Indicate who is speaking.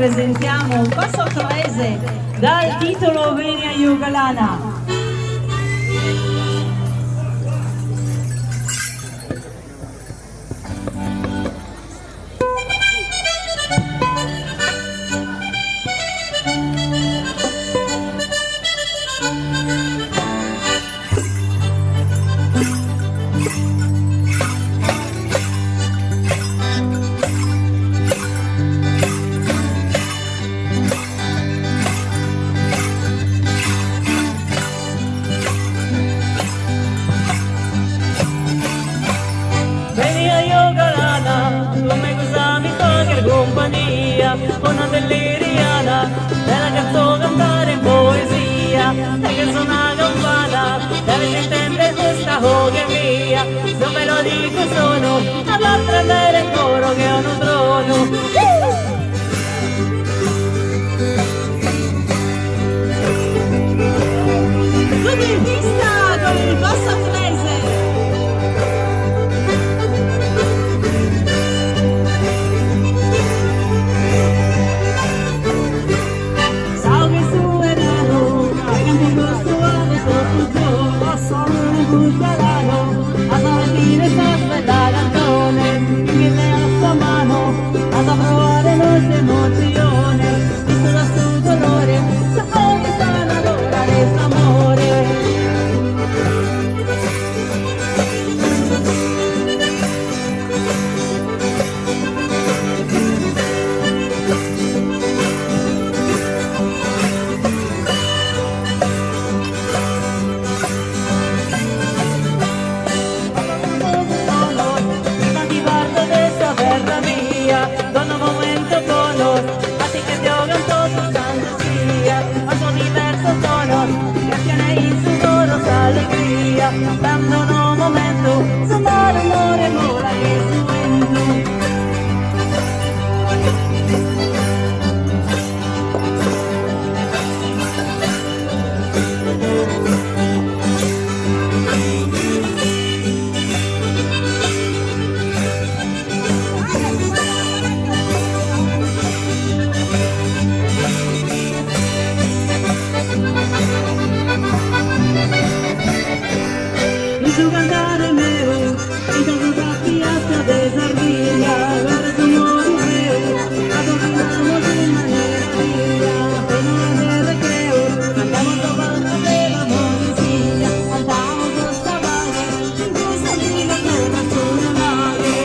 Speaker 1: presentiamo un passo torese dal titolo Veni a Galana. Beni ajò galana, cun megus a mi fagher cumpagnia, una dell'Iriana, te la cherzo cantare in poesia, e che sona campana, deves intender custa 'oghe mia, su melodicu sonu, at a tremere in coro che unu tronu.
Speaker 2: Tutti in pista con il passo trese.
Speaker 1: Sa 'oghe 'e su 'eranu, che cantigu suave totu giou, galanu, as a retire sas bella cantone, chi leas sa manu, as a proare nois emozione, issu su dolore, sa 'oghe sanadora de s'amore. Ti parto de sa terra mia, donna momento bonos, a ti che ti 'ogan totu s'antosia, a sos diversos tonos, creschen in su coro s'allegria, dando unu momentu, su malumore mola che su 'entu. In su cantare meu, in totu sa piazza de Sardigna, guarda su modu meu, adornamos in manera digna, in ora de recreu, cantamos sa banda de la poesia, cantamos sa paghe, in custa antiga terra su nuraghe.